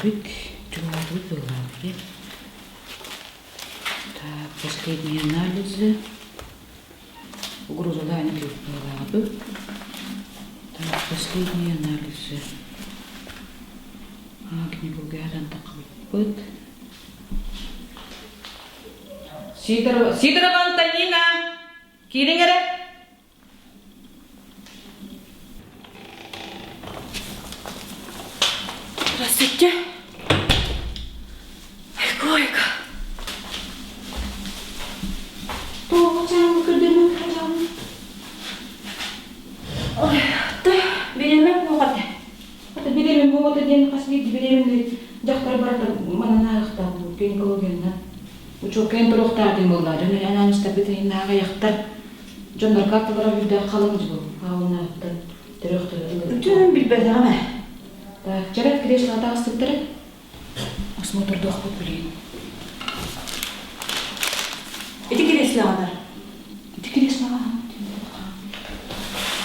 Көрдөрдүбүт, чугаһаатыбыт быһыылаах Так, последние анализы. Угрозалаан быһыылаабыт. Так, последние анализы. Гинекологиядан таххыбыппыт. Сидорова, Сидорова Антонина! Киириҥ эрэ! Здравствуйте. Койка. Ой, бириэмэ суох этэ. Бириэмэ буолбата диэн хас биирдии бириэмэни дьахтар барыта манан ааһыахтаах гинекологиянан. Учуоккайын туруохтаах диэн буолла. Дьон анааныстарбыт иһиннээҕи айахтар Дьоннор карталара үрдээх халыҥ дьыл хаалынааттан төрөхтөрө Үтүөн билбэтэҕим ээ. Так, чэрэ креслоҕа таҕыстыттара. Осмотрдуохпут билигин. Ити креслоҕа Ити креслоҕа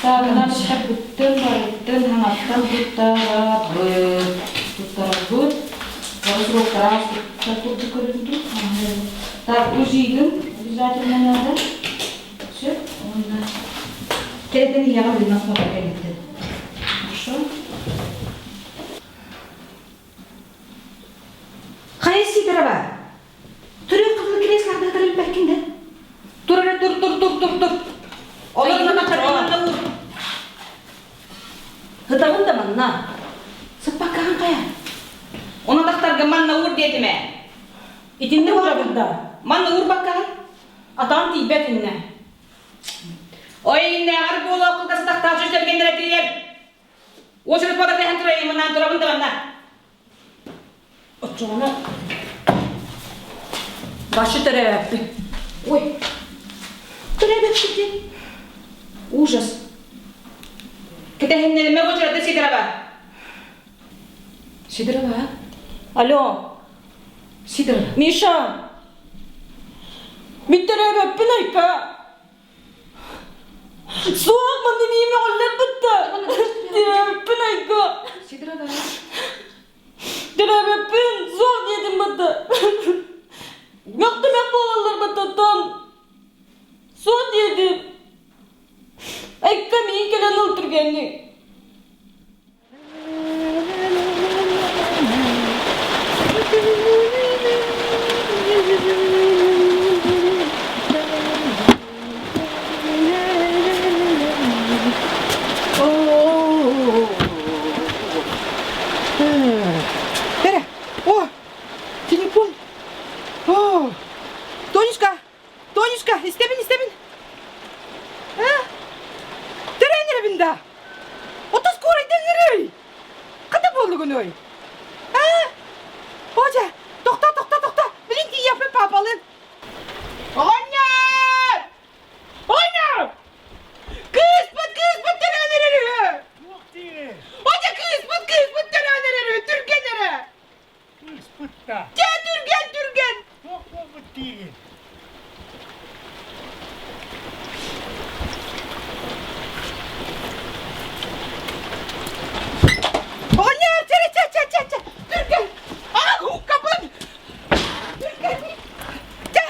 Так, анализтарбыттын барыттын хаҥаттан туттарабыт. Туттарабыт. Бары сроктара курдук көрүндү. Так, УЗИгын обязательно надо. Все, уонна кэлэтэн ийэҕэ билмэс мота кэлиттин. Хорошо? Хайа Сидорова? Түрүк кызыл креслода тырылбаккин да? Тур эрэ тур тур тур тур тур. Олор манна манна уур. Ытабын да манна. Сыппаккаһын хайа? Оны тахтарга манна уур диэтим ээ. Итиннэ уурабын да. Манна уурбаккаһын? Атаҕым тиийбэт иннэ. Ой, иннээҕэр буолуох кылгас атахтаах дьүстэргэннэрэ тиийэр. Уочарат буола тэһэн турайын, мынаан турабын да манна. Оччоҕуна башы төрөөбөппүн. Ой, төрөөбөппүт диэн. Ужас. Кэтэһиннэримэ уочарата Сидорова. Сидорова? Алло. Сидорова. Миша! Мин төрөөбөппүн Айка! Суох манна миим өҕүллэрбит да! Төрөөбөппүн Айка! Сидорова. Төрөөбөппүн суох диэтим бытта! Мөхтүмэх буолаллар быттаттан! Суох диэтим! Айка миин кэлэн ыл түргэнник! Эрэ, о, телефон. О, Тонечка, Тонечка, истэбин, истэбин. А? Төрөөн эрэбин да. Отус куорайдан эрэй. Хата буоллугунуй? А? Оля, тохто, тохто, тохто. Билин тиийэппин папалын. Оҕонньор! Оҕонньор! Кыыспыт, кыыспыт төрөөн эрэр үһү! Туох диир? Оля, кыыспыт, кыыспыт төрөөн эрэр үһү! Түргэн эрэ! Кыыспыт да. Дьэ, түргэн, түргэн! Туох буолбут диигин? Оҕонньор, чэ, чэ, чэ, чэ, чэ, түргэн! Аҕа хууккапын! Түргэн! Чэ!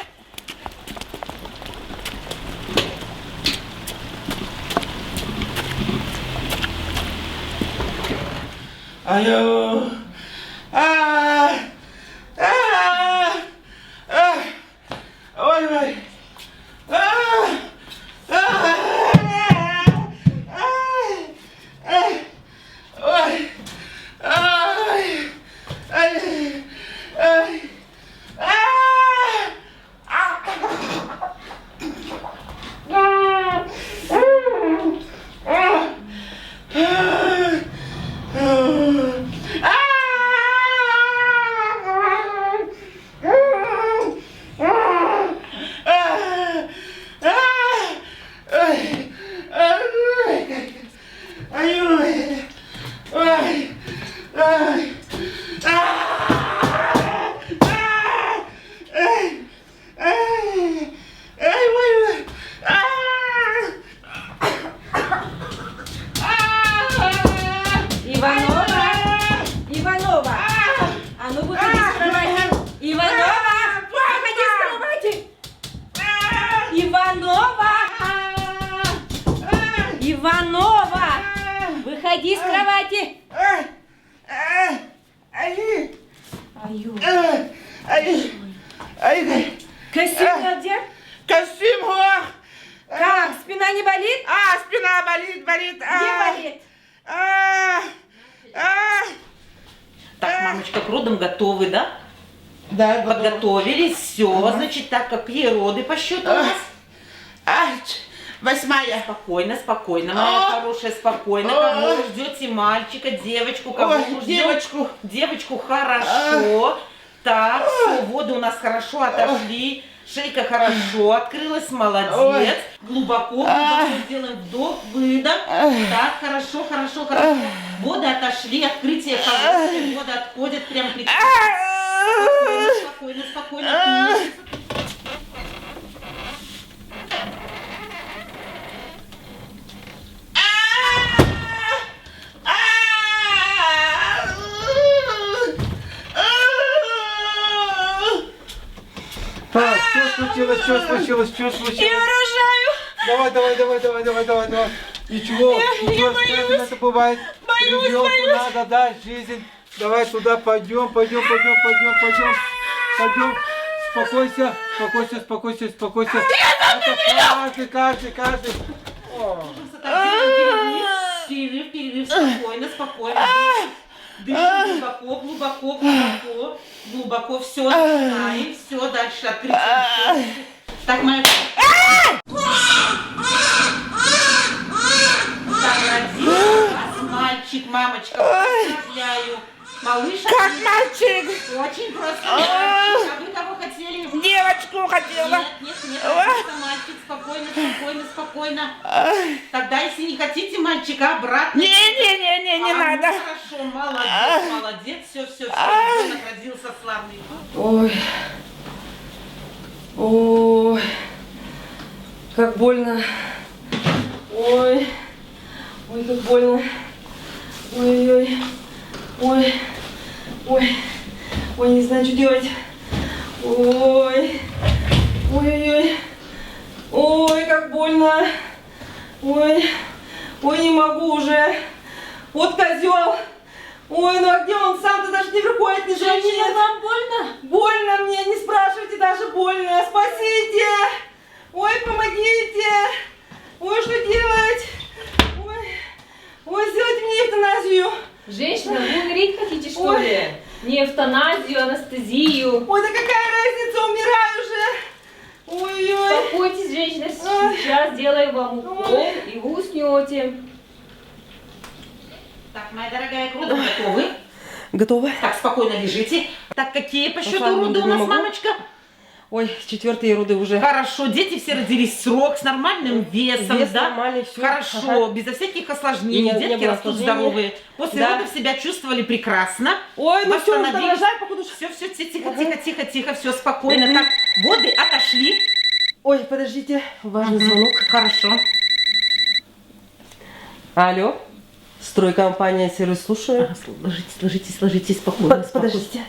Айоо! Аа! Аа! Аа! Ой, ой! Аа! Аа! Аа! Ой! Ай! Ай! Ай! Аа! Выходи с кровати. Аю. Костюм где? Костюм, Как, спина не болит? А, спина болит, болит. Где болит? А, а. Так, мамочка, к родам готовы, да? Да, Подготовились, все. Значит, так, какие роды по счету у нас? А, восьмая. Спокойно, спокойно, моя А. хорошая, спокойно. А. Кого вы ждете? Мальчика, девочку? Кого Ой, мы ждем? девочку. Девочку, хорошо. Так, все, воды у нас хорошо отошли. Шейка хорошо открылась, молодец. Ой. Глубоко, глубоко делаем вдох, выдох. Так, хорошо, хорошо, хорошо. Воды отошли, открытие хорошее, воды отходят прям прекрасно. Спокойно, спокойно, спокойно. Так, что случилось, что случилось, что случилось? Я рожаю. Давай, давай, давай, давай, давай, давай, давай. Ничего, ничего страшного, это бывает. Боюсь, Ребенку боюсь. надо дать жизнь. Давай туда пойдем, пойдем, пойдем, пойдем, пойдем. Пойдем. Спокойся, спокойся, спокойся, спокойся. Это каждый, каждый, каждый. О. Так, делаем перерыв, перерыв, перерыв, спокойно, спокойно. Дышим глубоко, глубоко, глубоко, глубоко. Все, начинаем, все, дальше открытие. Так, моя... Так, родился у вас мальчик, мамочка, поздравляю. Малыш, Как мальчик? Очень просто. мальчик. А вы кого хотели? Девочку хотела. Нет, нет, нет, просто мальчик, спокойно, спокойно, спокойно. Тогда, если не хотите мальчика, обратно. Не-не-не-не, не А, ну надо. Хорошо, молодец, молодец, все, все, все, ребенок родился славный. Ой. Ой. Как больно. Ой. Ой, как больно. Ой-ой-ой. Ой. Ой. Ой, не знаю, что делать. Ой. Ой-ой-ой. Ой, как больно. Ой. Ой, не могу уже. Вот козел. Ой, ну а где он сам-то даже не выходит, не звонит. Женщина, вам больно? Больно мне, не спрашивайте, даже больно. Спасите! Ой, помогите! Ой, что делать? Ой, ой, сделайте мне эвтаназию. Женщина, вы умереть хотите, что Ой. ли? Не эвтаназию, анестезию. Ой, да какая разница, умираю уже. Ой-ой. Успокойтесь, женщина, Ой. сейчас делаю вам укол, и вы уснете. Так, моя дорогая, к родам готовы? Готова? Так, спокойно лежите. Так, какие по счету Ладно, роды у не нас, могу. мамочка? Ой, четвертые роды уже. Хорошо, дети все родились в срок, с нормальным весом, Вес да? нормальный, всё. Хорошо, Ага. безо всяких осложнений, Не- не детки было растут осложнений. здоровые. После Да. родов себя чувствовали прекрасно. Ой, ну все, нужно Восстановились. рожать, походу. Все, все, тихо, тихо, тихо, тихо, все спокойно. Так, воды отошли. Ой, подождите, важный звонок. Хорошо. Алло, стройкомпания сервис, слушаю. Ага, ложитесь, ложитесь, ложитесь, спокойно. спокойно. Подождите.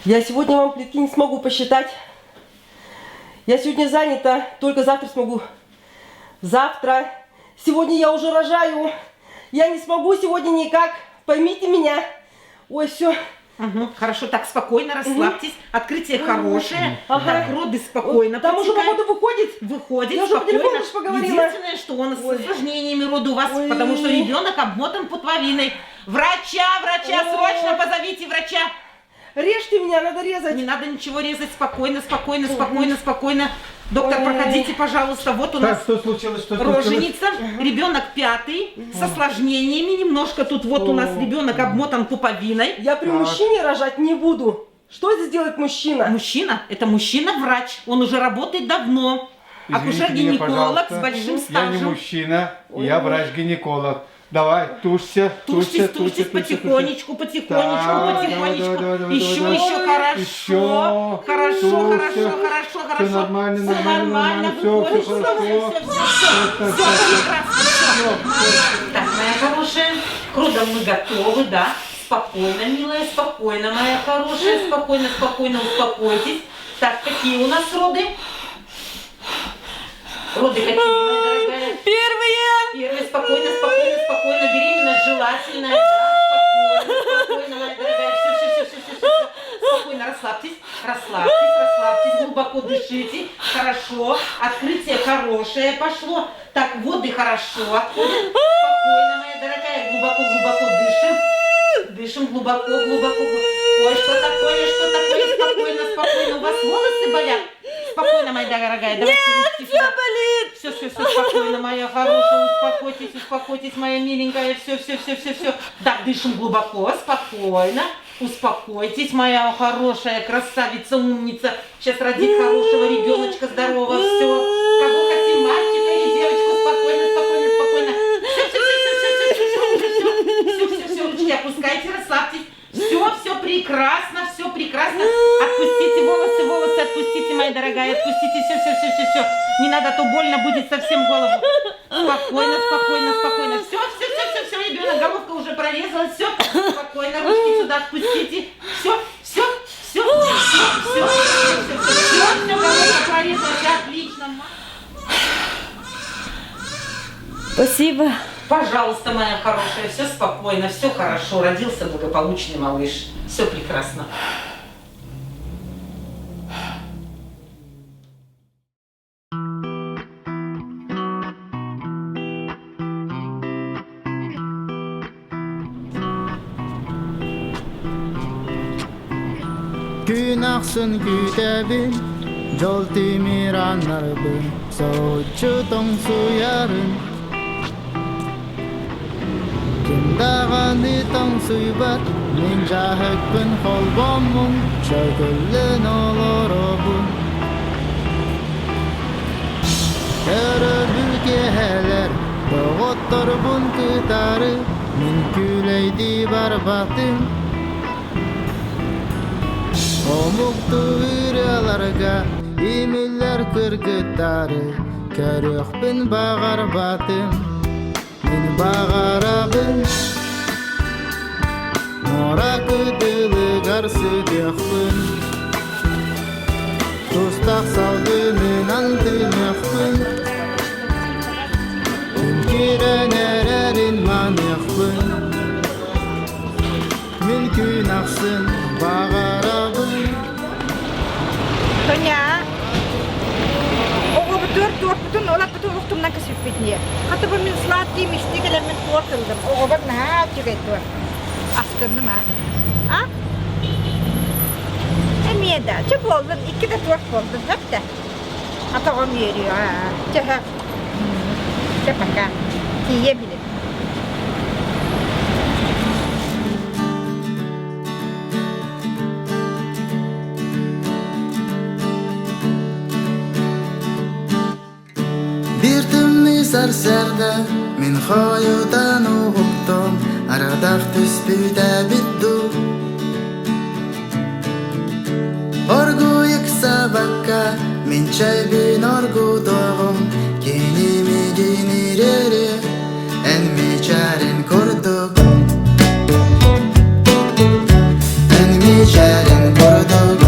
Я сегодня вам плитки не смогу посчитать. Я сегодня занята, только завтра смогу. Завтра. Сегодня я уже рожаю. Я не смогу сегодня никак. Поймите меня. Ой, все. Мгм, Хорошо, так спокойно, расслабьтесь. Открытие хорошее. Ага. Так, роды спокойно. Там уже, протекают. походу, выходит. Выходит Я уже по спокойно. телефону же поговорила. Единственное, что он с Ой. осложнениями рода у вас, Ой. потому что ребенок обмотан пуповиной. Врача, врача, Ой. срочно позовите врача. Режьте меня, надо резать. Не надо ничего резать, спокойно, спокойно, спокойно, спокойно. Доктор, Ой. проходите, пожалуйста. Вот у Так, нас что случилось, что случилось? роженица, ребенок пятый, с осложнениями немножко. Тут вот у нас ребенок обмотан пуповиной. Я при Так. мужчине рожать не буду. Что здесь делает мужчина? Мужчина, это мужчина-врач, он уже работает давно. Извините меня, Акушер-гинеколог пожалуйста. с большим Я не стажем. мужчина, я врач-гинеколог. Давай, тушься, Тушьтесь, тушься, тушьтесь тушься, тушься, потихонечку, потихонечку, Так, потихонечку. давай, давай, давай, еще, давай, еще, давай. хорошо. Еще. Хорошо, Тушься. хорошо, хорошо, хорошо. Всё нормально, Всё нормально, нормально, нормально. Всё, выходит. всё хорошо. Все, все, все, Всё, все, всё, прекрасно, всё. Так, моя хорошая, к родам мы готовы, да? Спокойно, милая, спокойно, моя хорошая, спокойно, спокойно, успокойтесь. Так, какие у нас роды? Роды какие, моя дорогая? Первые! Первые, спокойно, спокойно, спокойно, беременность желательная. глубоко дышите. Хорошо. Открытие хорошее пошло. Так, воды хорошо отходят. Спокойно, моя дорогая. Глубоко-глубоко дышим. Дышим глубоко, глубоко. Ой, что такое, что такое? Спокойно, спокойно. У вас волосы болят? Спокойно, моя дорогая. Давайте Нет, все болит. Все, все, все, спокойно, моя хорошая. Успокойтесь, успокойтесь, моя миленькая. Все, все, все, все, все. Так, дышим глубоко, спокойно. Успокойтесь, моя хорошая красавица, умница. Сейчас родит хорошего ребеночка здорового. Все. Кого хотим, мальчика или девочку? Спокойно, спокойно, спокойно. Все, все, все, все, все, все, все, все, все, все, все, ручки опускайте, расслабьтесь. Все, все прекрасно, все прекрасно. Отпустите волосы, волосы, отпустите, моя дорогая, отпустите, все, все, все, все, все. Не надо, а то больно будет совсем голову. Спокойно, спокойно, спокойно. Все, все, все, все, все, ребенок, головка уже прорезалась, все. Спокойно, ручки сюда отпустите. Все, все, все, все, все, все, все, все, все, все, головка прорезалась, отлично. Спасибо. Пожалуйста, моя хорошая, все спокойно, все хорошо. Родился благополучный малыш. Все прекрасно. Күн ахсын күүтэбин, дьол тимир аннарбын, соһуччу тоҥсуйарын. Ким даҕаны тоҥсуйбат, мин дьаһыкпын холбоммун, чөкөллөн олоробун. Өрөбүл киэһэлэр, доҕотторбун кытары, мин күүлэйдии барбатым. Омуктуу ырыаларга имиллэр кыргыттары көрүөхпүн баҕарбатым. Мин баҕарабын муора кытылыгар сытыахпын Тустах салгынынан тыыныахпын Күн киирэн эрэрин маныахпын Мин күн ахсын баҕарабын Тоня, оҕобутугар туорпутун олаппытын олохтумнан кэсиппит ньиэ. Хата бу мин сладкий мечты кэлэммин торт ыллым. Оҕобор наһаа үчүгэй торт. Астынным аа. А? Эмиэ да. Чэ буоллун, икки да торт буоллун, сөп да. Хата оҕом үөрүөҕэ. Чэ, сөп. Чэ, пока. Тиийэ билин. Биир тымныы сарсыарда мин хойутан уһуктум, арадах түспүтэ эбит дуу. Оргууй ыксаабакка мин чэйбин оргутуоҕум, кини миигин ириэриэ, эн мичээрин курдук. Эн мичээрин курдук,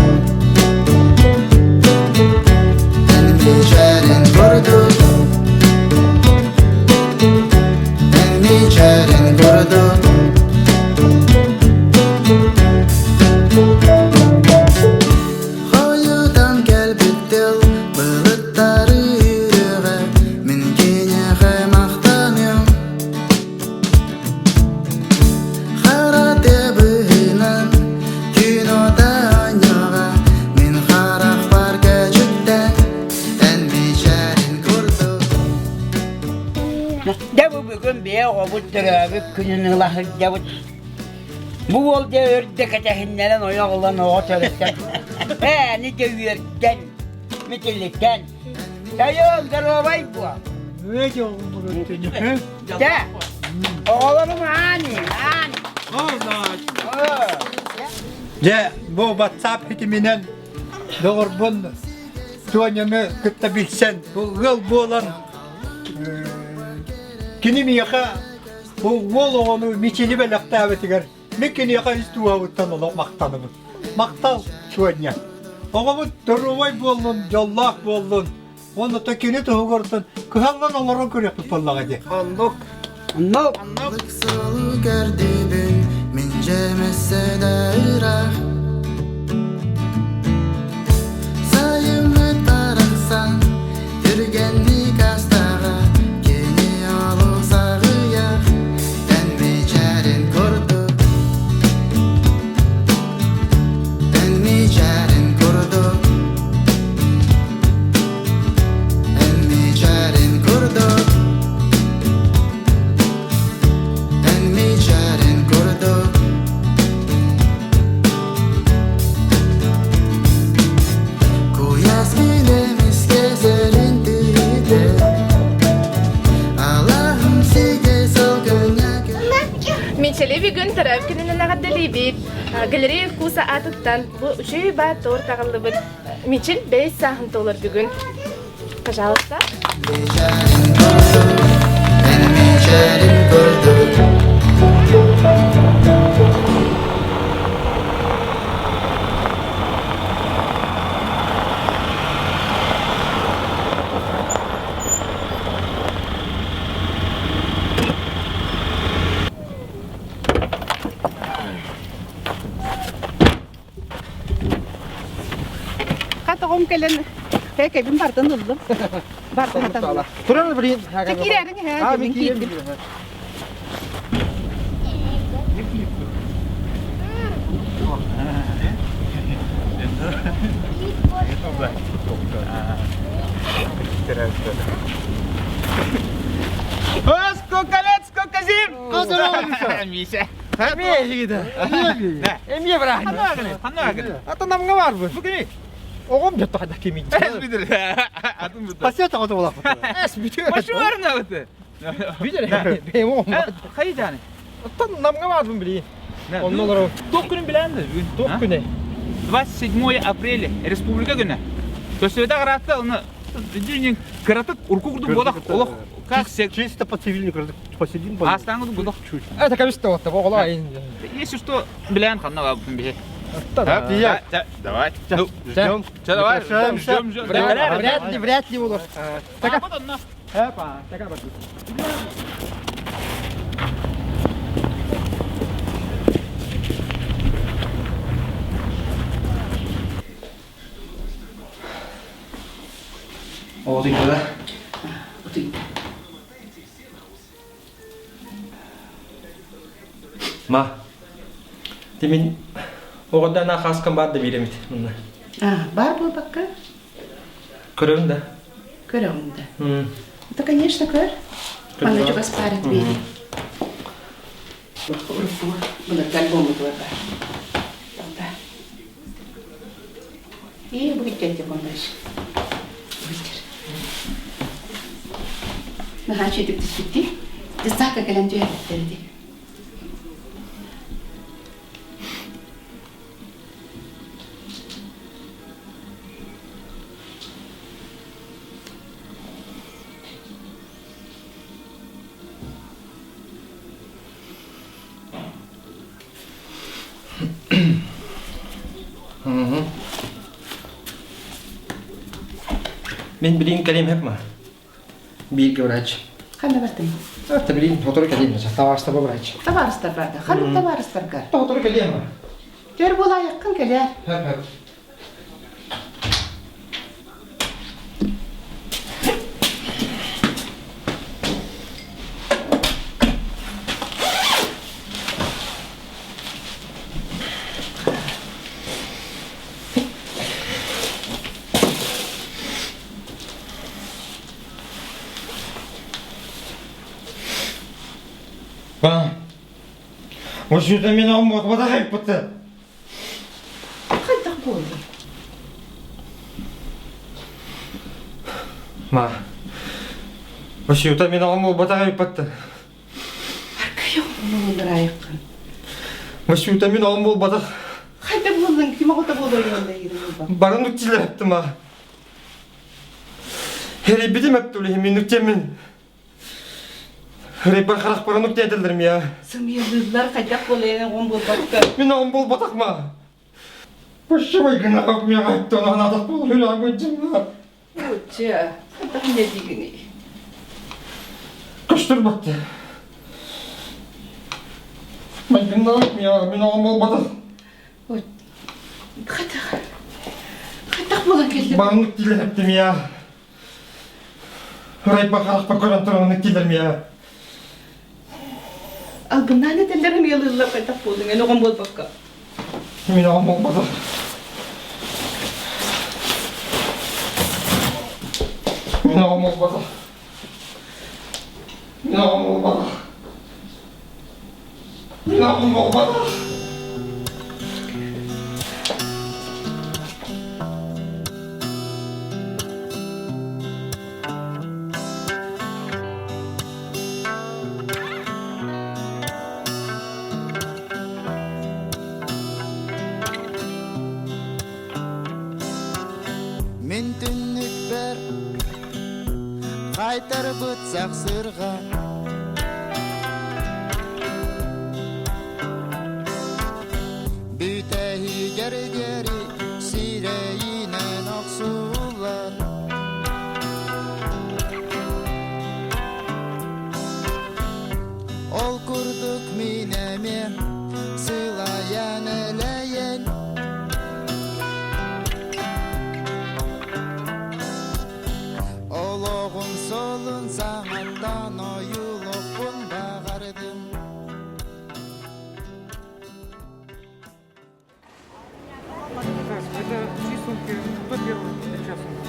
эн мичээрин курдук, эн мичээрин курдук. Хойутан кэлбит тыл былыттары үрэҕэ мин киниэхэ махтаныам Хара быһынан күн ото оонньуоҕа мин харахпар кэчиктэн эн мичээрин курдук Дьэ бу бүгүн бэйэ оҕобут төрөөбүт күнүн ыла сылдьабыт. Бу уол дьэ өрдө кэтэһиннэрэн ойох ылан оҕо төрөтөн, ээни дьэ үөрдэн, митилитэн. Тайон, здоровай буол. Дьэ, оҕолорум аани, аани. Дьэ, бу WhatsApp ситиминэн доҕорбун Тоняны кытта билсэн, бу ыал буолан, кини миэхэ бу уол оҕону мичили бэлэхтээбитигэр мин киниэхэ ис дууһабыттан олох махтанабын. Махтал, Тоня. Оҕобут доруобай буоллун, дьоллоох буоллун. Уонна то кини туһугартан кыһаллан олорон көрүөхпүт буоллаҕа дии. Оннук. Оннук. Суолу көрдүүбүн мин дьэмэссе да ыраах Сайын Мичели бүгүн төрөөбүт күнүнэн эҕэрдэлиибит. Галерея вкуса аатыттан бу үчүгэй баар торт аҕаллыбыт. Мичил бэйс сааһын туолар бүгүн. Пожалуйста. Хат оҕом кэлэн кэбин бардын ыллым. Бардын аталла. Туран блин. Киирээриҥ һэ, мин киирдим. Сколько лет, сколько зим! Миша. Эмиэ браһын. Ата намга бар бу. Оҕом дьотто хайдах кимин. Пасета оҕото буолаппыт. Машуарна вот. Видели? Бэйэм оҕом. Хайданы? Оттон намга баарбын билии. Онно олору. Туох күнүн билэн да бүгүн? Туох күнэ? 27 апреля Республика күнэ. Көстүбэтэх ыраатта оны дьиҥ кыратык урку курдук буолах олох как се Чисто по цивильный кыратык посидим. Астаҥы будох. Это конечно вот того ола. Если что, билэн ханна бабын биһи. Да, Давай. Ну, ждем. Давай, ждем, ждем. Вряд ли, вряд ли olur. Так. Опа, такая Оҕотуйда да? Утуйда. Ма, ти мин оҕода на хаскам бар да бииремит мунна. А, бар буолбакка? Көрөбүн да. Көрөҕүн да. Это, конечно, көр. Манна чугас баар этэ биэри. Урукку былыргы альбоммутугар баар. Тоқта. И будет дядя помощь. Будет. Наһаа үчүгдүк түспүттүй. Десака кэлэн түһэрбиттэр ди. Мин билигин кэлиэм сөп ма? Бииргэ врач. Ханна бардың? Это билигин сотору кэлиэм табаарыстарба врач. Табаарыстар барды. Ханнык табаарыстарга? Сотору кэлиэм. Төр буолаайаххын кэлээр. Хөп хөп. Ба, Осы мен алматыда қайыппыты. Хайдах буолла? Ма, Осы мен алматыда қайыппыты. Аркайық буоллар Осы мен алматыда. Хайдах буоллун ким оҕото буолуо Барын үктилер эптим ма. Херебитим эптуле мен үктемин. Репер харах барын үктетелдерим я. Сымыйылыылар хайдах буолуйан оҕом буолбакка. Мен оҕом буолбатах ма. Башымай гына мен айттан анадах бол хүләгү Чэ, хайдах не дигини. Көстөр батты. Майгыннаах миа мен оҕом буолбатах. Хайдах хайдах буолан кэллим. Барыннык тилэһэптим я. Райпа харахпа көрөн тураннык тилэр миа. Албыннаан этэллэрим ыалыыллар хайдах буолуҥ эн оҕом буолбакка. Мин оҕом буолбатах. Мин оҕом буолбатах. Мин оҕом буолбатах. Мин оҕом буолбатах. Саайтарбыт сахсырҕа Бүтэһигэр диэри сирэйинэн охсуллар Ол курдук мин эмиэ сылайан элэйэн Олоҕум солун саҥаттан ойуулуохпун баҕардым Это чьи сумки? Кто первый? Это чья сумка?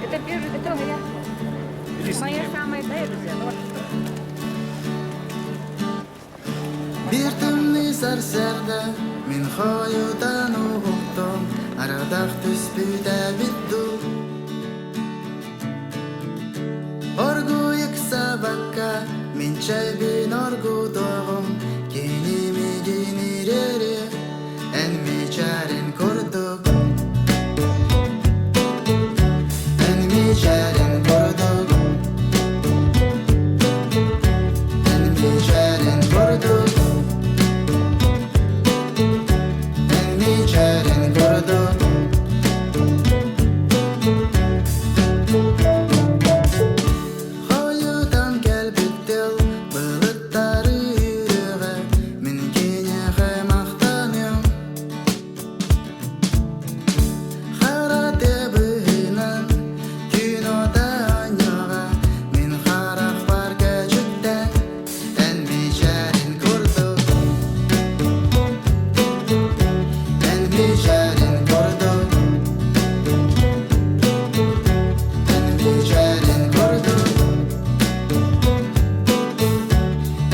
Это первый, это моя. Моя самая, да, я взяла. Биир тымныы сарсыарда мин хойутан уһуктум, Ардах түспүтэ эбит дуу Оргууй ыксаабакка мин чэйбин оргутуоҕум, Кини миигин ириэриэ, эн мичээрин курдук Эн мичээрин курдук Эн мичээрин курдук Эн мичээрин курдук Хойутан кэлбит тыл былыттары үрэҕэ Мин киниэхэ махтаныам Хара тыа күн уота оонньуоҕа Мин харахпар көчүктэн эн мичээрин курдук Эн мичээрин курдук Эн мичээрин курдук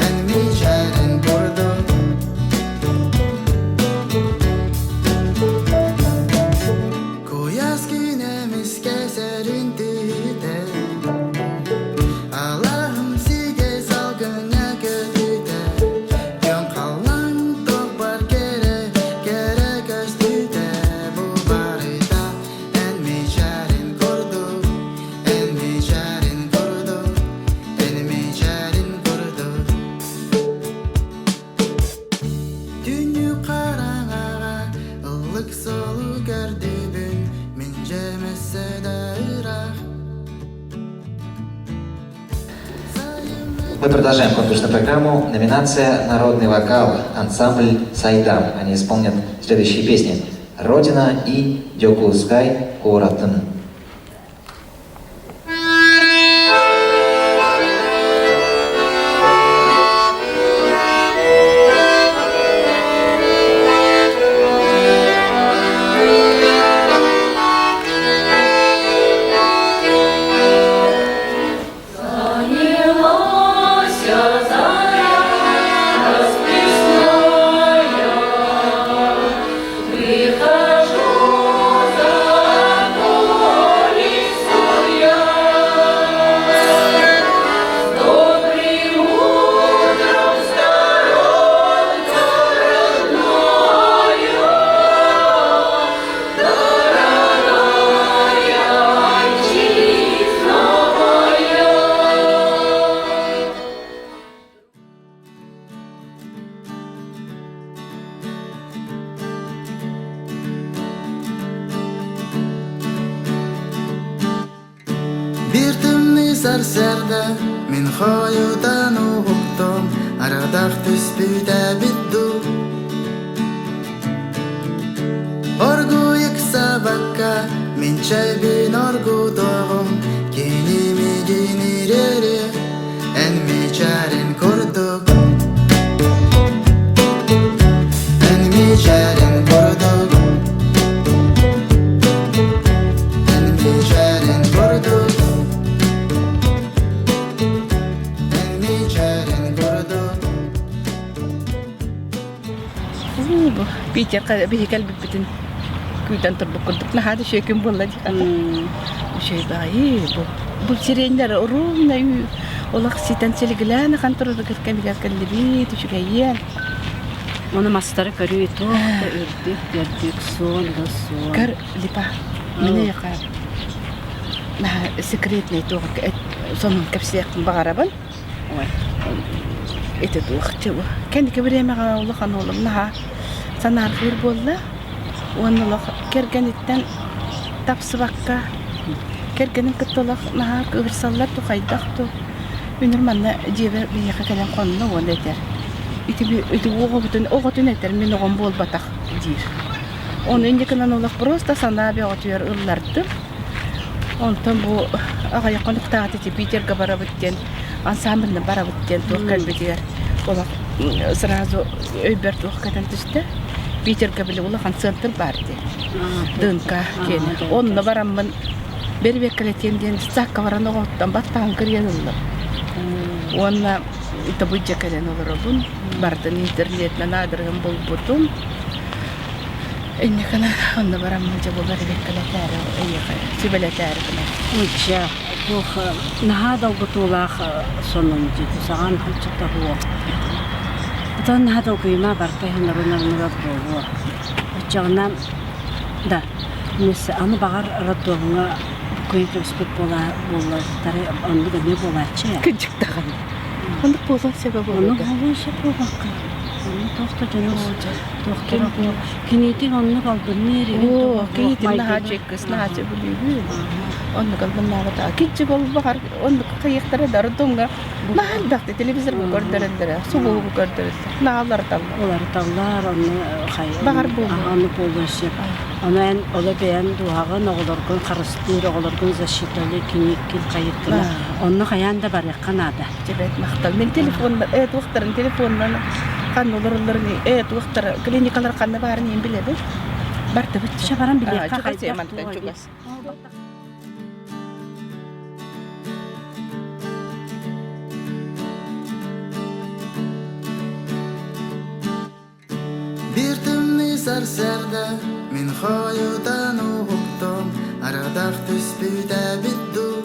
Эн мичээрин курдук Куйаас күн эмискэ сэрин түһүтэ Алаһым сигэ салгыҥҥа көтүтэ Күн халлаан туохпар кэрэ, кэрэ көстүүтэ Бу барыта эн мичээрин курдук, эн мичээрин курдук, эн мичээрин курдук Түүнү хараҥаҕа ыллык суолу көрдүүбүн, мин дьиэм өссө да ыраах. Мы продолжаем конкурсную программу. Номинация «Народный вокал. Ансамбль «Сайдам». Они исполнят следующие песни «Родина» и «Дёкулускай Куоратын». Биир тымныы сарсыарда мин хойутан уһуктум, Ардах түспүтэ эбит дуу Оргууй ыксаабакка мин чэйбин оргутуоҕум, Кини миигин ириэриэ, эн мичээрин курдук Эн мичээрин курдук Эн мичээрин курдук Эн мичээрин курдук Бу Питер биһи кэлбиппитин күүтэн турбут курдук наһаа да үчүгэй күн буолла дии Үчүгэй баҕайы бу. Бу сиреннэр ровно олох ситэн силигилээн ахан турарыгар кэмигэр кэллибит үчүгэйиэн. Ону мастары көрүү туох да үрдүк үрдүк суон да суон. Көр липа мини наһаа секретный туох. Сонун кэпсиэхпин баҕарабын. Ити туох чыбы. Кэнники бириэмэҕэ улахан уолум наһаа санаарҕыыр буолла. Уонна олох кэргэниттэн тапсыбакка, кэргэнин кытта олох наһаа кыыһырсаллар ту хайдах ту үнүр манна дьиэбэр биһиэхэ кэлэн хонно уонна этэр ити ити оҕобутун оҕотун этэр мин оҕом буолбатах диир. Ону инникинэн олох просто санаа бөҕөтүгэр ыллардым. Онтон бу аҕыйах хонуктааҕыта ити Питерга барабыт диэн ансамбльна барабыт диэн туох кэлбитигэр олох сразу өйбөр туох кэтэн түстэ. Питерга били улахан центр баар дии. ДНК киэнэ. Онно бараммын бэрибиэккэлэтиэм диэн саакка баран оҕоттон баттаан кырыйан ыллым. Уонна тобуйдьа кэлэн олоробун. Бардын интернетинэн аадырыһын булбутум. Инникини онно бараммын дьэ бу бэрибиэккэлэтээри эйиэхэ сүбэлэтээри гынабын. Ычча, туох наһаа долгутуулаах сонун дии саҕан ыччата буо. Отон наһаа долгуйума барыта иһин орун-орунугар буолуо. Оччоҕуна да, мисс аны баҕар роддомҥа буккуйан кэбиспит буола буоллар оннук эмиэ буолааччы ээ. Кырдьык даҕаны. Оннук буолуон сөбө буолуо Оннук буолуон сөп буолбакка. Онно туох да дьону туохтара буол. Киниитин оннук албынныыр игин Оо, киниитин наһаа чеккыс, наһаа сөбүлүүбүн. Оннук албыннаабата. Киччик ол баҕар оннук хайыахтара да роддомҥа наһаа элбэхтэ телевизорга көрдөрөллөрө, субугу көрдөрөллөр. Наһаа уларыталлар. Уларыталлар, онно хай Баҕар буолуо. Оннук буолуон сөп. Ону эн оло бэйэн дууһаҕын, оҕолоргун харыстыыр, оҕолоргун защиталыы кинииккин хайыккына. Онно хайаан да барыахха наада. Дьэбэт махтал. Мин телефон э туохтарын телефоннан ханна олороллорун э туохтара клиникалар ханна баарын иин билэбин. Бардыбыт. Чэ баран билиэххэ чугас хайдах мантан чугас. Биир тымныы сарсыарда мин хойутан уһуктум, арадах түспүтэ эбит дуу.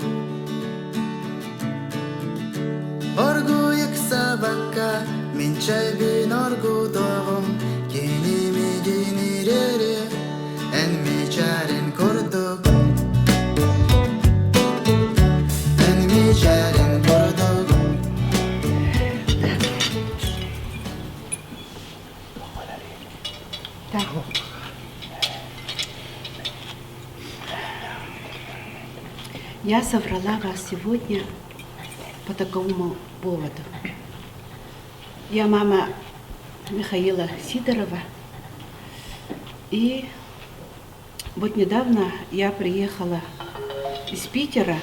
Оргууй ыксаабакка мин чэйбин оргутуоҕум, кини миигин ириэриэ, эн мичээрин курдук. Эн мичээрин курдук. Я соврала вас сегодня по такому поводу. Я мама Михаила Сидорова. И вот недавно я приехала из Питера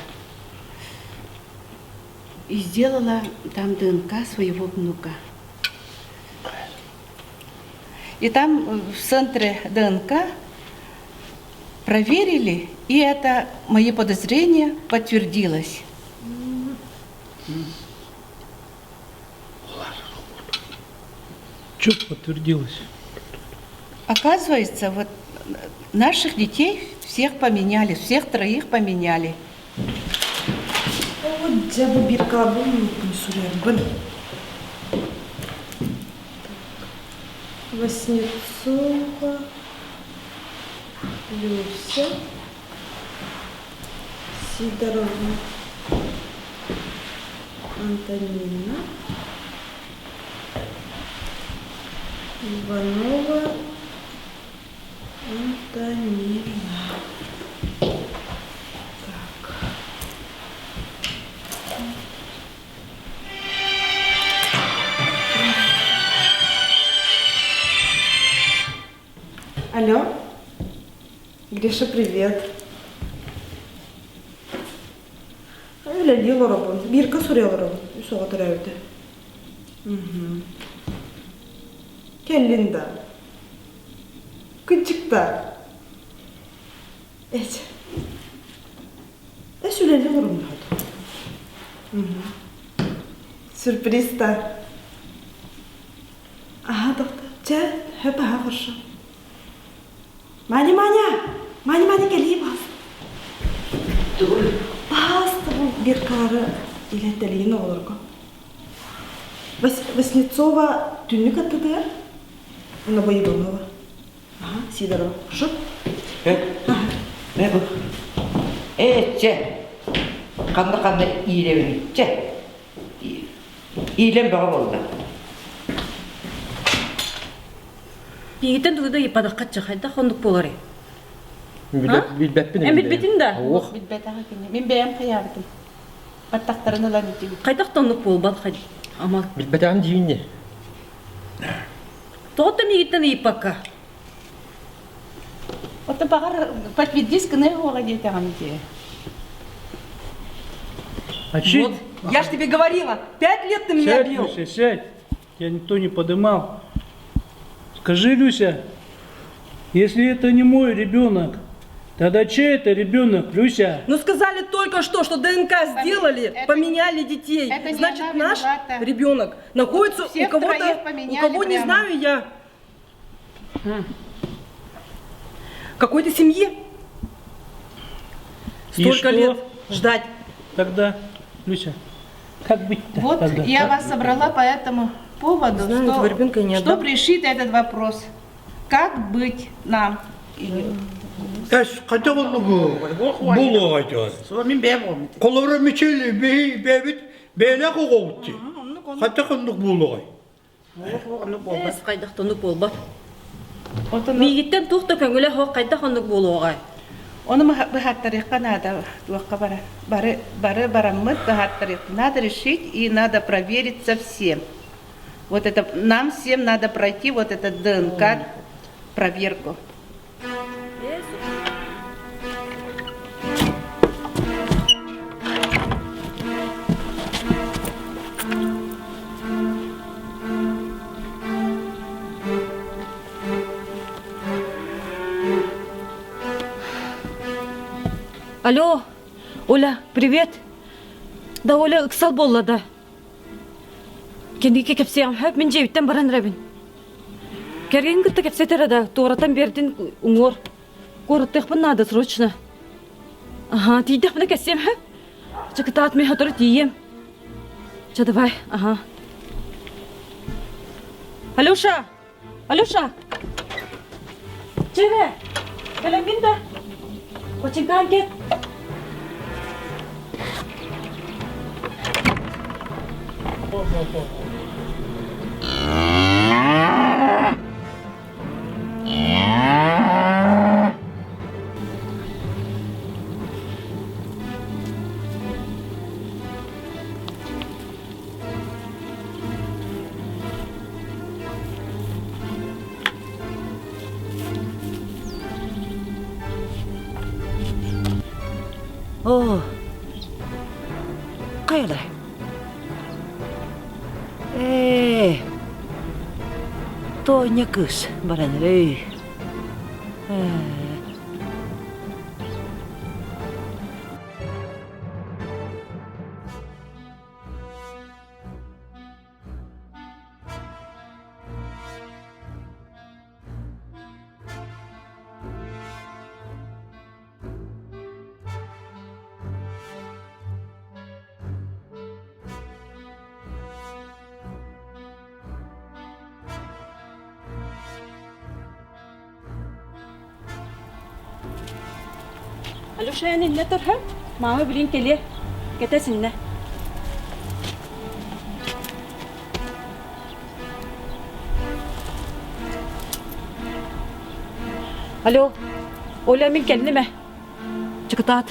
и сделала там ДНК своего внука. И там в центре ДНК проверили, и это мои подозрения подтвердилось. Что подтвердилось? Оказывается, вот наших детей всех поменяли, всех троих поменяли. Дьэ бу биркалабын суруйарбын. Васнецова Люся Сидорова Антонина Иванова Антонина. Так. Алло. Гриша, привет. Үлэлии олоробун. Бииргэ суруйа олоробун. Үс оҕо төрөөбүтэ. Кэллин да. Кынчык да. Эч. Эс үлэлии олорумнаһыт. Сюрприз да. Аха, доктор. Чэ, хөп аха хорошо. Маня, Маня! Маня, Маня, кэлии бас. Пааста бу биркалары илэтэлиин оҕолорго. Васнецова түннүк аттытыгар, уна Иванова. Ага, Сидорова. Хорошо? Э, э, чэ. Ханна-ханна иилэбин чэ иилэн бөҕө буолла. Биһигиттэн тугу да ыйыппатахха чэ хайдах оннук буоларый? Билбэппин. Эн билбитин да? Ох. Билбэтэҕэ кини. Мин бэйэм хайаабытым. Баттахтарын ылан итибит. Хайдах да оннук буолбат ама. Билбэтэҕим диибин дии. Тоҕо да миигиттэн ыйыппакка? Ото баҕар подтвердись гына уоҕа диэтэҕим дии. Вот, я ж тебе говорила, 5 лет ты меня Сядь, бил. Люся, сядь. Тебя никто не подымал. Скажи, Люся, если это не мой ребенок, тогда чей это ребенок, Люся? Ну сказали только что, что ДНК сделали, поменяли детей. это не Значит, она наш виновата. ребенок находится у Всех кого-то, троих у поменяли кого не прямо. знаю я. Какой-то семье. И Столько что? лет ждать. Тогда, Люся, как быть-то Вот тогда? я Как? вас собрала по этому поводу, Знаю, что, этого ребенка я не отдам. чтобы решить этот вопрос. Как быть нам? Эс хайдах оннугу буолуоҕай Холобура Мичил бэйэбит бэйэлээх оҕобут дии. Хайдах оннук буолуоҕай? Эс хайдах оннук буолбат. Миигиттэн туох да көҥүлэ суох хайдах оннук буолуоҕай? Ону быһааттарыахха наада туохха бара. Бары, бары бараммыт быһааттарыах. Надо решить и надо провериться всем. Вот это нам всем надо пройти вот этот ДНК проверку. Алло, Оля, привет. Да, Оля, ыксал буолла да. Кэнники кэпсиэҕим сөп, мин дьиэбиттэн баран эрэбин. Кэргэн кытта кэпсэтэрэ да, туоратан биэрдин уҥуор. Куораттыахпын наада срочно. Аха, тиийдэхпинэ кэссиэм сөп. Чэ, кытаат, мин сотору тиийиэм. Чэ, давай, ага. Алеша! Алеша! Чэбэ! Кэлэҥҥин да? Бачыҥкаан кэт. Оо, хайалар? Ээ, Тоня кыыс баран эрэй. Ээ. Алеша эн иннэ турһа, маама билин кэлиэ, кэтэс иннэ. Алло, Оля мин кэллим ээ. Чыкытаат.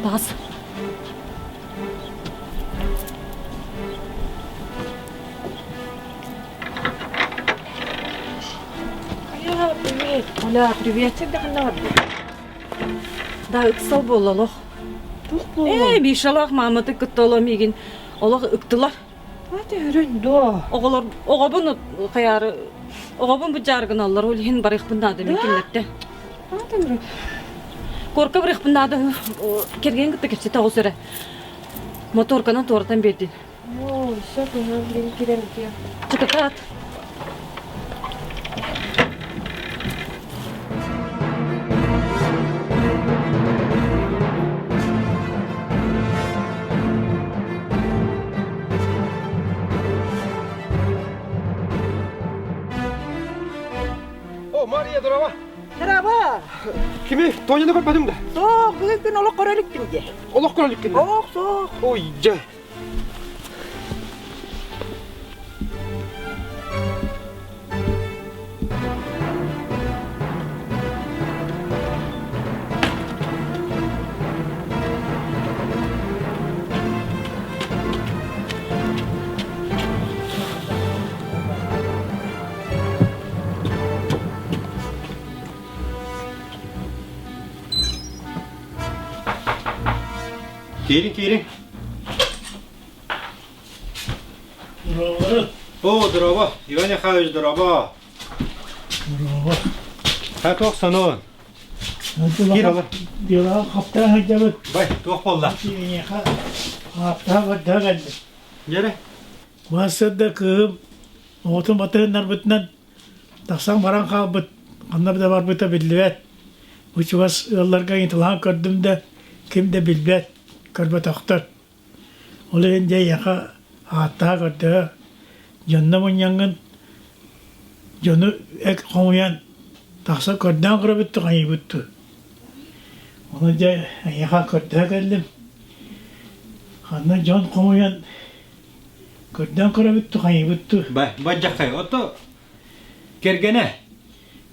Таас. Оля, привет. Оля, привет. Да, ыксал буолла олох. Ээ, Мишалаах мааматы кытта олом миигин олох ыктылар. Өрөн доо. Оҕолор оҕобун хайаары оҕобун бу дьааргыналлар ол иһин барыахпын наада мин кинилэртэн. Куорка барыахпын наада кэргэн кытта кэпсэтэ оҕус эрэ. Моторканан туоратан биэрдин. Оо, сөп блин кирэн Чыкытаат. О, Мария, здорово! Дорообо. Кими? Тоняны көрбөтүм да. Суох, бүгүн күн олох көрө иликпин дии. Олох көрө иликкин да? Ох, суох. Ой, дьэ. Киириҥ, киириҥ. О, здорово, Иван Михайлович, здорово. Здорово. Ха, туох сонун? Киир олор. Дела хаптаан сылдьабыт. Бай, туох буолла? Эйиэхэ хаптаан көрдөһө кэллим. Дьэрэ. Маастарда кыыһым оҕотун батыһыннарбытынан тахсан баран хаалбыт. Ханна да барбыта биллибэт. Бу чугас ыалларга ыйыталаһан көрдүм да, ким да билбэт, көрбөтөхтөр. Ол иһин дьэ эйиэхэ ааттаһа көрдөһө дьонно мунньаҥҥын дьону эт хомуйан тахса көрдөөн көрөбүт дуу хайыыбыт дуу. Ону дьэ эйиэхэ көрдөһө кэллим. Ханна дьон хомуйан көрдөөн көрөбүт дуу хайыыбыт дуу. Бай, бадьаххай, ото кэргэнэ.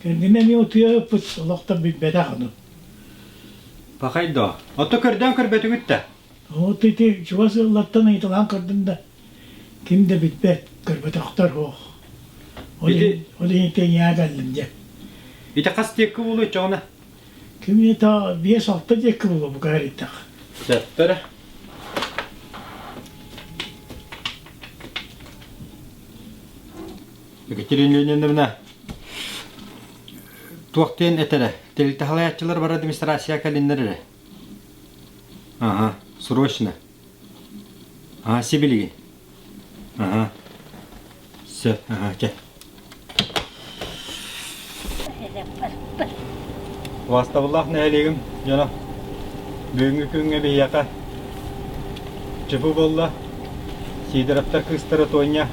Кэргэнэ эмиэ утуйа ыппыт, олох да билбэтэх ону. Пахай доо. Ото көрдөөн көрбөтүгүт да? Вот ити чугас ыаллартан ыйыталаан көрдүм да, ким да билбэт, көрбөтөхтөр суох. Ол иһин, ол иһин тэҥҥэ кэллим дьэ. Ити хас диэки буолуой чоҕуна? Ким это 5-6 диэки буолуо бука эритэх. Сөптөрө. Екатерина Леонидовна, туох диэн этэрэ? Тэрилтэ халайааччылар бары администрация кэлиннэр эрэ. Ага, срочно. Ага, сибилигин. Ага. Сөп, ага, чэ. Убаастабыллаах нэһилиэгим дьоно, бүгүҥҥү күҥҥэ биһиэхэ чупу буолла. Сидоровтар кыыстара Тоня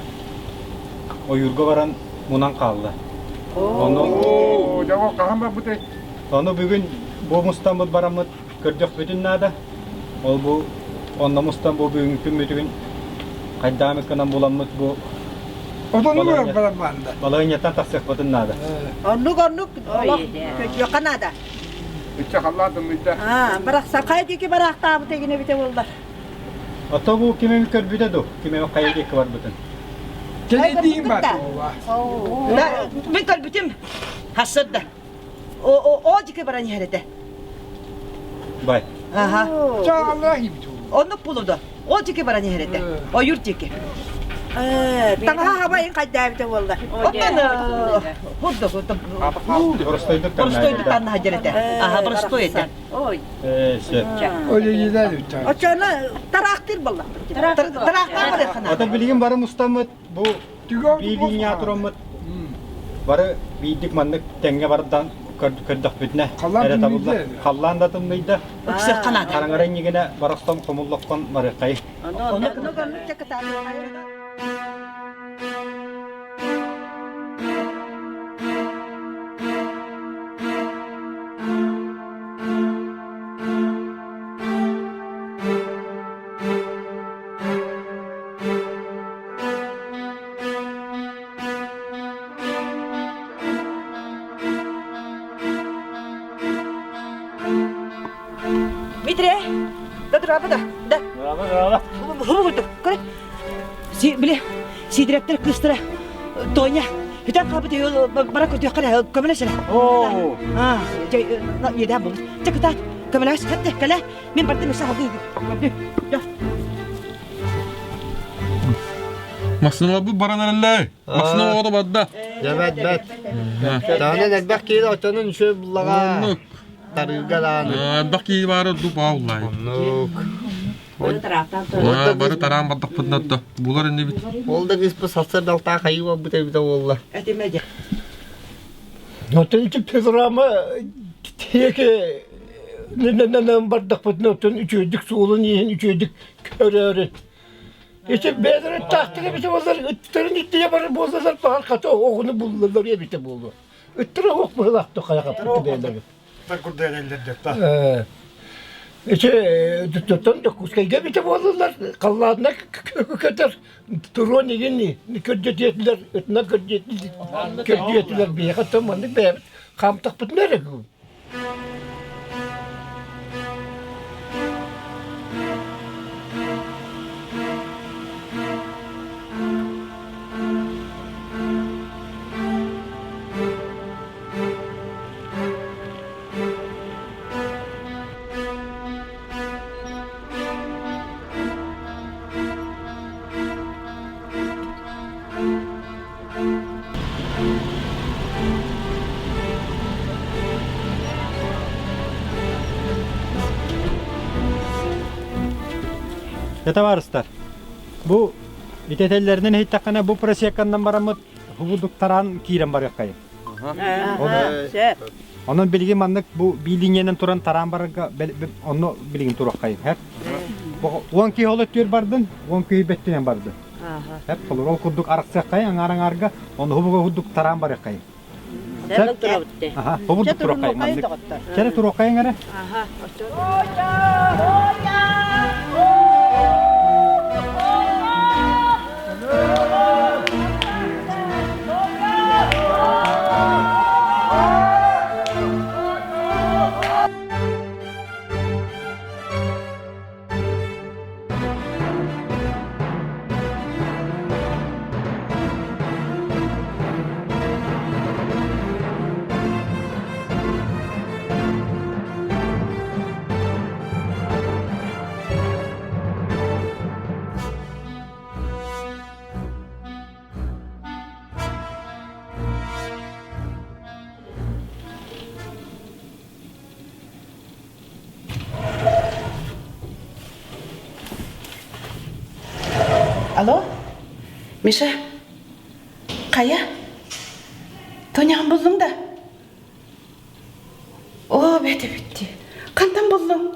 ойуурга баран мунан хаалла. Ону хаһан барбытай? Ону бүгүн бу мустаммыт бараммыт көрдөхпүтүн наада. Ол бу онно мустан бу бүгүҥҥү күммүтүгүн хайдаамыт гынан буламмыт бу Отону баран баанда. Балаһыанньаттан тахсыахпытын наада. Оннук оннук олох көтүөххэ наада. Иччэ халлаан тымныйда. Аа, барахсан хайа диэки бараахтаабыт эгинэ эбитэ буоллар. Ото бу ким эми көрбүтэ ду? Ким эми хайа диэки барбытын? Кэлэдиин бар. Мин көрбүтүм. Хассырда. О диэки баран иһэр этэ. Бай. Аха. Чааллаа иибит. Оннук булуду. Ол диэки баран иһэр этэ. Ойуур диэки. Таҥаһа хабайын хайдаабыта буолла. Оттон хурдук Простойдук Простойдук таннаһа дьэр этэ. Аха, простой этэ. Ой. Э, Оччону тараахтыыр буолла. Тараахтаан барыаххына. Ата билигин бары мустаммыт бу биилиҥҥэ тураммыт бары биирдик маннык тэҥҥэ бардан көрдөхпүтүнэ эрэ табыллар. Халлаан да тымныйда. Ыксыахха наада. Хараҥара иннигинэ барахсан хомуллоххон барыаххай. Дмитрий, да драба да, да. Драба, драба. Хубу Көрө. Си, били, сидирэптер кыыстара Тоня. Бүтэн хаалбыт бара көтүөххэ көмөлөс эрэ. Оо. Аа, иэдээн буолбут. Чэ кытаат, көмөлөс, хэтте, кэлэ. Мин бардым өссө салгыы. Массыыналарбыт баран эрэллэр. Массыына оҕото барда. Дьэбэт бэт. Таһынан элбэх киһи оччонон үчүгэй буллаҕа. Оннук. Тарыырга даҕаны. Элбэх киһи баара ордук бааллай. Оннук. Бары тараан бардахпытына да булар инибит. Ол да кыыспыт сарсыарда алтаа хайыы барбыт эбитэ буолла. Этимэ дьэ. Оттон ити программа тиэки бардахпытына оттон үчүгэйдик суолун иһин үчүгэйдик көрөөрү. Ити бэйэлэрин таахтар эбитэ буоллар, ыттарын иттиэ барар буоллалар, баҕар хата оҕону буллаллар эбитэ буолуо. Ыттара ох быһылаах хайа бээлэри. Ити туттан Дьокуускайга эбитэ буоллулар, халлаанна көтөр турон игин көрдөтүөтүлэр, ытынан көрдөтүлэр биһиэхэ то маннык бэйэбит хаамтахпытына эрэ Дьэ табаарыстар, бу ити этэллэринэн иһиттэххинэ бу просеканнан бараммыт хубудук тараан киирэн барыаххайын. Онон билигин маннык бу биилиниэнэн туран тараан барарга онно билигин туруоххайын. Уон киһи ол өттүгэр бардын, уон киһи бэттинэн бардын. Хэп толору ол курдук арахсыаххайын аҥаар аҥаарга, ону хубуга курдук тараан барыаххайын. Аха, хобурдук туруоххайын маннык. Чэрэ туруоххайын эрэ. Алло, Миша, хайа? Тоняҕын буллуҥ да? Оо, бэт эбитти. Хантан буллуҥ?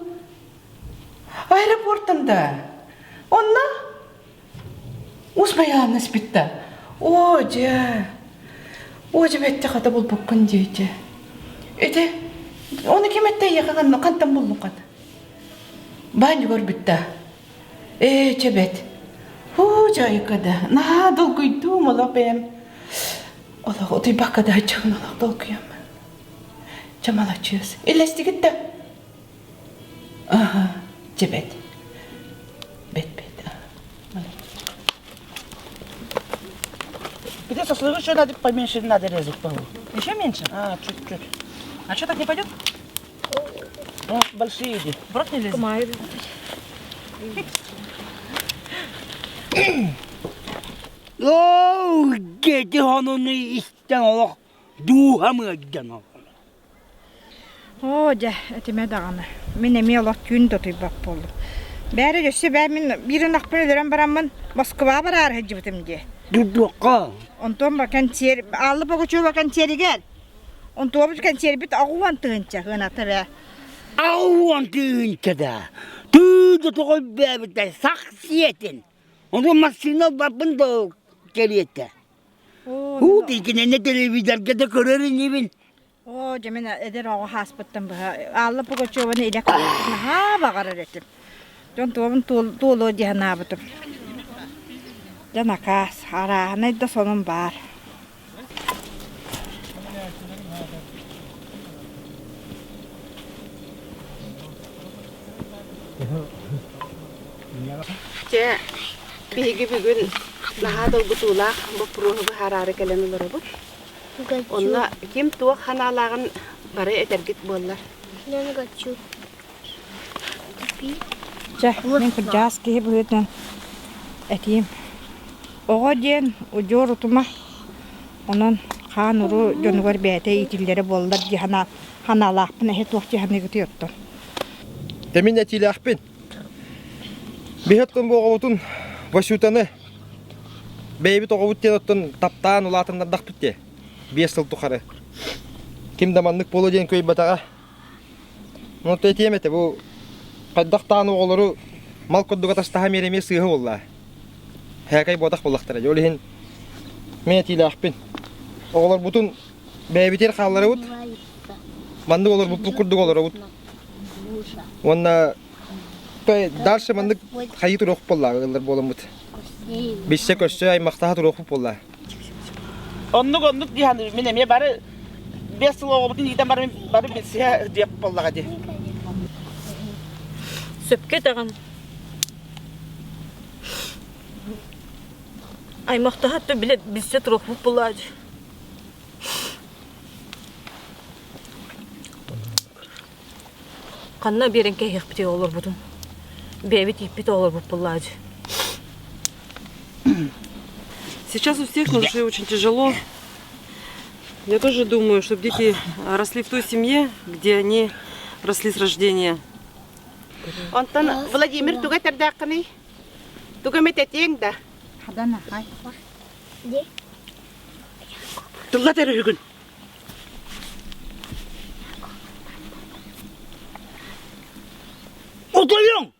Аэропортан да. Онно? Усмайаанна испитта. Оо, дьэ. Оо, дьэ, бэтте хата булбуккун диэти. Ити, ону ким этте эйиэхэ хантан буллуҥ хата? Баанньа көрбүттэ. Ээ, чэ бэт. Һуу, дьайка да. Наһаа долгуйдуум олох бэйэм. Олох утуйбакка да сылдьабын олох долгуйам. Чэ, малачыас. Иллэстигит да? Аха, чэ бэт. Бэт, бэт. Где шашлык еще надо поменьше надо резать, по-моему. Еще меньше? А, чуть-чуть. А что, так не пойдет? Ну, большие иди. В рот не лезет? Оо, дети онуну истэн олох дууһам ыалдьан олорор. Оо, дьэ, этимэ даҕаны. Мин эмиэ олох түүн да утуйбат буоллум. Бээрэ өссө бээ мин биир ынахпын өлөрөн бараммын Москваҕа бараары сылдьыбытым дии. Дурдуохха. Онтон ба кэнсиэр Алла Пугачева кэнсиэригэр Онтуобут кэнсиэрбит аҕуон тыһыынча ыаната бээ. Аҕуон тыһыынча да. Тыы да тоҕо бээбитэ сах сиэтин. Ону массыына ылбаппын да кэриэтэ. Уу икинэнэ телевизорга да көрөр инибин. Оо, дьэ мин эдэр оҕо хааспыттан быһа Алла Пугачеваны илэ наһаа баҕарар этим. Дьон туобун туолуо дии санаабытым. Дьэ накаас, арааһынай да сонун баар. Дьэ, биһиги бүгүн наһаа долгутуулаах боппуруоһу быһаараары кэлэн олоробут. Онно ким туох санаалааҕын бары этэргит буоллар. Чэ, мин кырдьаҕас киһи быһыытынан этиим. Оҕо диэн удьуор утума, онон хаан-уруу дьонугар бэйэтэ иитиллэрэ буоллар дии санаалаахпын эһи туох дии саныыгытый оттон? Тэмин этиилээхпин. Биһи оттон бу оҕобутун Васютаны бэйэбит оҕобут диэн оттон таптаан улаатыннардахпыт дии. Биэс сыл тухары. Ким да маннык буолуо диэн кыайбатаҕа. Ону этиэм этэ бу хайдах даҕаны оҕолору мал курдук атастаһа эмиэ эмиэ сыыһа буолла. Һээкэй буотах буоллахтара. Ол иһин мин этиилээхпин. Оҕолорбутун бэйэбитигэр хаалларабыт. Маннык олорбуппут курдук олоробут. Уонна дальше маннык хайыы туруох буолла ыаллар буоламмыт. Биссе көрсө аймахтаһа туруохпут буолла. Оннук оннук дии саныыбын. Мин эмиэ бары 5 сыл оҕобутун иитэн баран бары билсиһэ диэх буоллаҕа дии. Сөпкө этэҕин. Аймахтаһа билэ билсэ туруохпут буоллаа дии. Ханна биэрэн кэһиэхпитий оҕолорбутун? Бэйэбит ииппит оҕолорбут буоллаа дии. Сейчас у всех на душе очень тяжело. Я тоже думаю, чтобы дети росли в той семье, где они росли с рождения. Онтон Владимир туга этэрдээххиний? Туга эмит этиэҥ да? Хадана, хай. Тыллат эрэ үһүгүн. Утуйуҥ!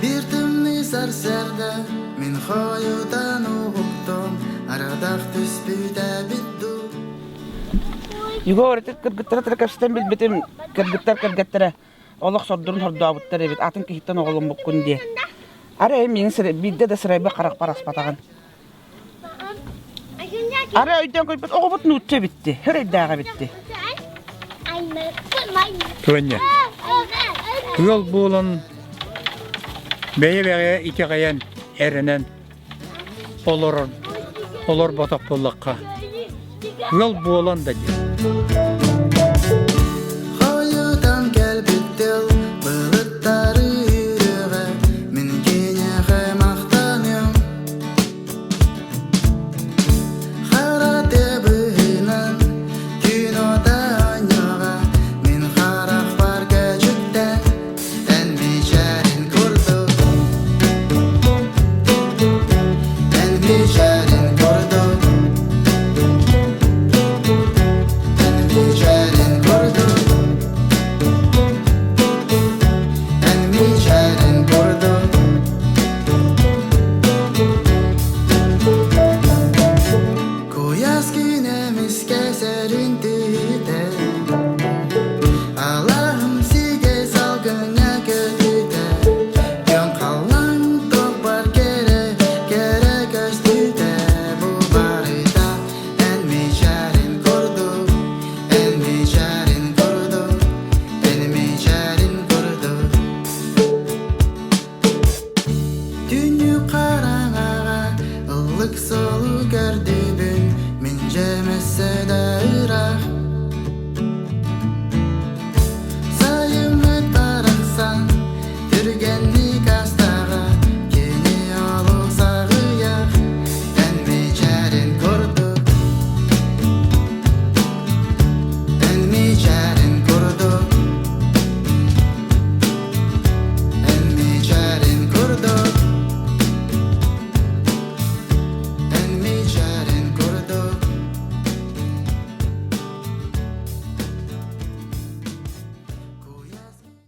Биир тымныы сарсыарда мин хойутан уһуктум, арадах түспүтэ эбит дуу. Егор ити кыргыттара тыркастан билбитим, кыргыттар кыргыттара олох сордорун сордообуттар эбит, атын киһиттэн оҕоломмуккун диye. Арай миигин биирдэ да сырайба харахпар аспатаҕын. Арай өйдөөн көрбүт оҕобут нуучча эбитти, хөрөйдөөх эбитти. Туонньа. Ыал буолан бэйэ-бэйэ итэҕэйэн, эрэнэн олорор олорботох буоллахха ыал буолан да диэн. Хойутан кэлбит тыл былыттары үрүҕэ мин киниэхэ махтаныам Хара тыа түүн ота оонньуоҕа мин харахпар көчүктэн эн мичээрин курдук эн мичээрин курдук эн мичээрин курдук эн мичээрин курдук Куйаас күн эмискэ сэрин түһүтэ Алаһым сигэ салгыҥҥа көтүтэ Күн халлаан туохпар кэрэ, кэрэ көстүүтэ Бу барыта эн мичээрин курдук, эн мичээрин курдук, эн мичээрин курдук Түүнү хараҥаҕа ыллык суолу көрдүүбүн, мин дьэмэссе да